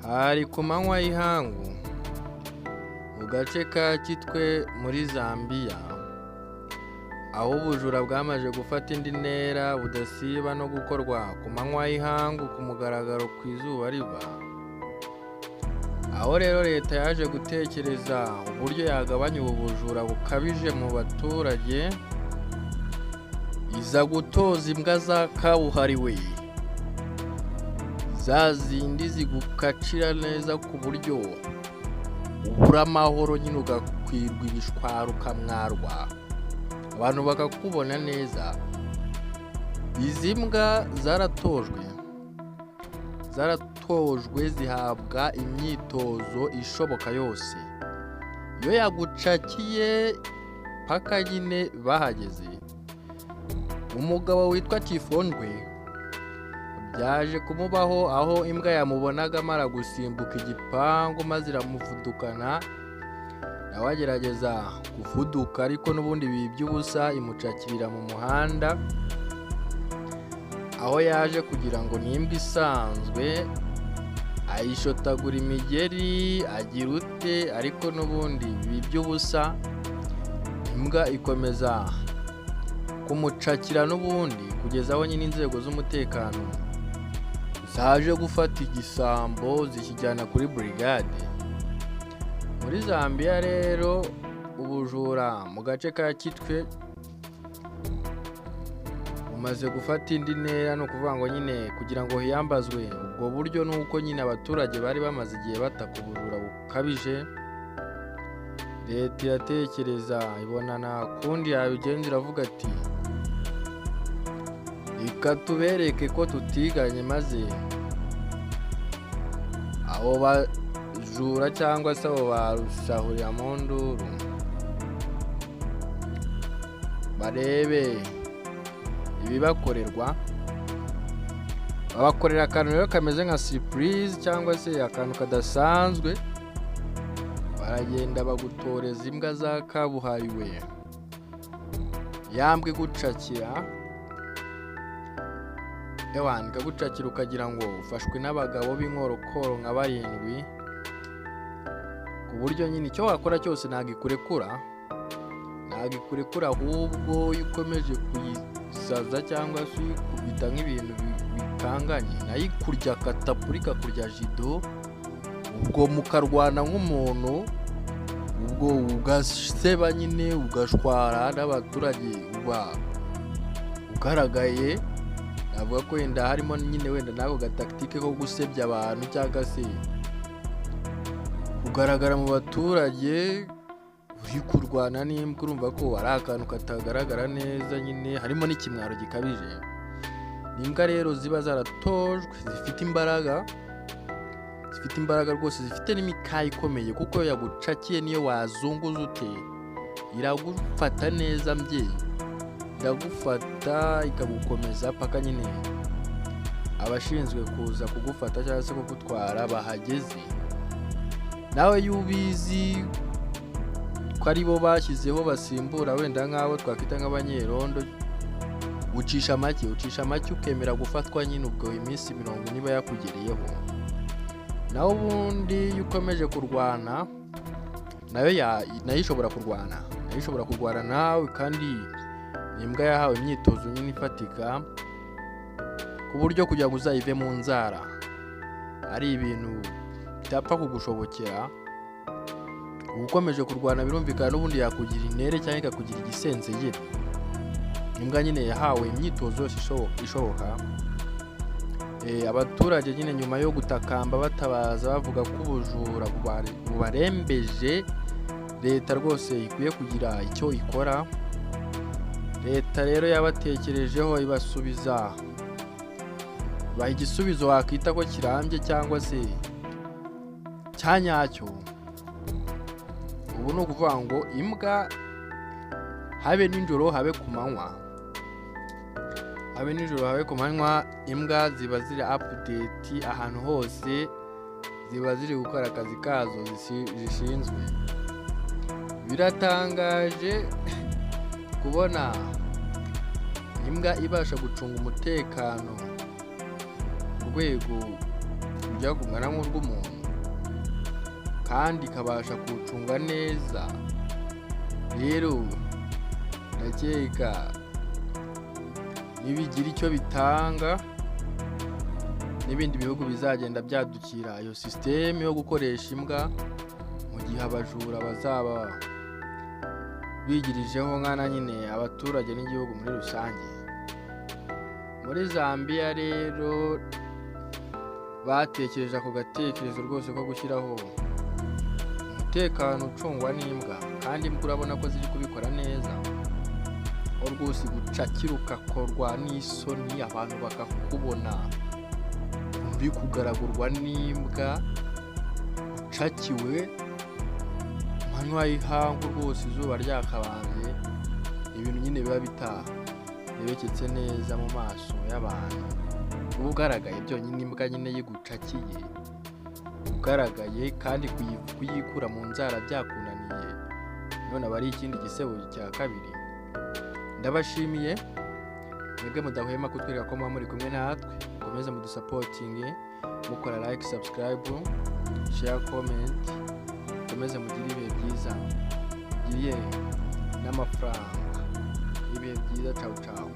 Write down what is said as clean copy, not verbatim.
Hari ku manywa y'ihangu mu gace ka Kitwe muri Zambia, aho ubujura bwamaze gufata indi ntera budasiba no gukorwa ku manywa y'ihangu ku mugaragaro ku izuba riva. Aho rero leta yaje gutekereza uburyo yagabanya ubu bujura bukabije mu baturage, iza gutoza imbwa za kabuhariwe, za zindi zigukacira neza ku buryo ubura amahoro nyine ugakwirwa ibishwaro ukamwarwa, abantu bakakubona neza. Izi mbwa zaratojwe zihabwa imyitozo ishoboka yose. Iyo yagucakiye paka nyine bahageze. Umugabo witwa Kifondwe byaje kumubaho aho imbwa yamubonaga amara gusimbuka igipangu maze iramuvudukana, nawe agerageza kuvuduka ariko n'ubundi biba iby'ubusa, imucakirira mu muhanda, aho yaje kugira ngo ni imbwa isanzwe, ayishotagura imigeri agira ute, ariko n'ubundi biba iby'ubusa, imbwa ikomeza kumucakira n'ubundi kugeza aho nyine inzego z'umutekano zaje gufata igisambo zikijyana kuri burigade. Muri Zambia rero ubujura mu gace ka Kitwe bumaze gufata indi ntera, ni ukuvuga ngo nyine kugira ngo hiyambazwe ubwo buryo ni uko nyine abaturage bari bamaze igihe bataka ubujura bukabije. Leta iratekereza ibona nta kundi yabigenza, iravuga ati reka tubereke ko tutiganye, maze abo bajura cyangwa se abo barusahurira mu nduru barebe ibibakorerwa. Babakorera akantu rero kameze nka surprise cyangwa se akantu kadasanzwe, baragenda bagutoreza imbwa za kabuhariwe, ya mbwa igucakira, ewana ikagucakira ukagira ngo ufashwe n'abagabo b'inkorokoro nka barindwi, ku buryo nyine icyo wakora cyose ntabwo ikurekura, ntabwo ikurekura, ahubwo iyo ukomeje kuyisaza cyangwa se uyikubita nk'ibintu bikanganye, nayo ikurya katapura, ikakurya jido, ubwo mukarwana nk'umuntu, ubwo ugaseba nyine ugashwara n'abaturage, uba ugaragaye. Navuga ko wenda harimo nyine wenda n'ako gatactique ko gusebya abantu cyangwa se kugaragara mu baturage uri kurwana n'imbwa, urumva ko ari akantu katagaragara neza nyine, harimo n'ikimwaro gikabije. Ni imbwa rero ziba zaratojwe, zifite imbaraga, zifite imbaraga rwose, zifite n'imikaya ikomeye, kuko iyo yagucakiye niyo wazunguza ute iragufata neza mbyeyi, iragufata ikagukomeza paka nyine abashinzwe kuza kugufata cyangwa se kugutwara bahageze. Nawe iyo ubizi ko ari bo bashyizeho basimbura wenda nk'abo twakwita nk'abanyerondo, ucisha make, ucisha make ukemera gufatwa nyine, ubwo iminsi 40 iba yakugereyeho. Naho ubundi iyo ukomeje kurwana nayo, nayo ishobora kurwana, nayo ishobora kurwana nawe, kandi ni imbwa yahawe imyitozo nyine ifatika, ku buryo kugira ngo uzayive mu nzara ari ibintu bitapfa kugushobokera. Uba ukomeje kurwana birumvikana n'ubundi yakugira intere cyangwa ikakugira igisenzegeri. Imbwa nyine yahawe imyitozo yose ishoboka. Abaturage nyine nyuma yo gutakamba batabaza bavuga ko ubujura bubarembeje, leta rwose ikwiye kugira icyo ikora. Leta rero yabatekerejeho ibasubiza, ibaha igisubizo wakita ko kirambye cyangwa se cya nyacyo. Ubu ni ukuvuga ngo imbwa habe nijoro habe ku manywa, habe nijoro habe ku manywa, imbwa ziba ziri update ahantu hose, ziba ziri gukora akazi kazo zishinzwe. Biratangaje kubona imbwa ibasha gucunga umutekano ku rwego rujya rujya kungana nk'urw'umuntu kandi ikabasha kuwucunga neza. Rero ndakeka nibigira icyo bitanga, n'ibindi bihugu bizagenda byadukira iyo sisiteme yo gukoresha imbwa mu gihe abajura bazaba bigirijeho nkana nyine abaturage n'igihugu muri rusange. Muri Zambia rero batekereje ako gatekerezo rwose ko gushyiraho umutekano ucungwa n'imbwa, kandi imbwa urabona ko ziri kubikora neza, aho rwose gucakira ugakorwa n'isoni, abantu bakakubona uri kugaragurwa n'imbwa, ucakiwe manywa y'ihangu rwose, izuba ryakabambye, ibintu nyine biba bitarebeketse neza mu maso y'abantu. Uba ugaragaye byonyine, imbwa nyine yigucakiye ugaragaye, kandi kuyikura mu nzara byakunaniye, none aba ari ikindi gisebo cya kabiri. Ndabashimiye mwebwe mudahwema kutwereka ko muba muri kumwe natwe. Mukomeze mudusupportinge mukora like, subscribe, share, comment. Mukomeze mugire ibihe byiza, mugire n'amafaranga, ibihe byiza. Cawu cawu.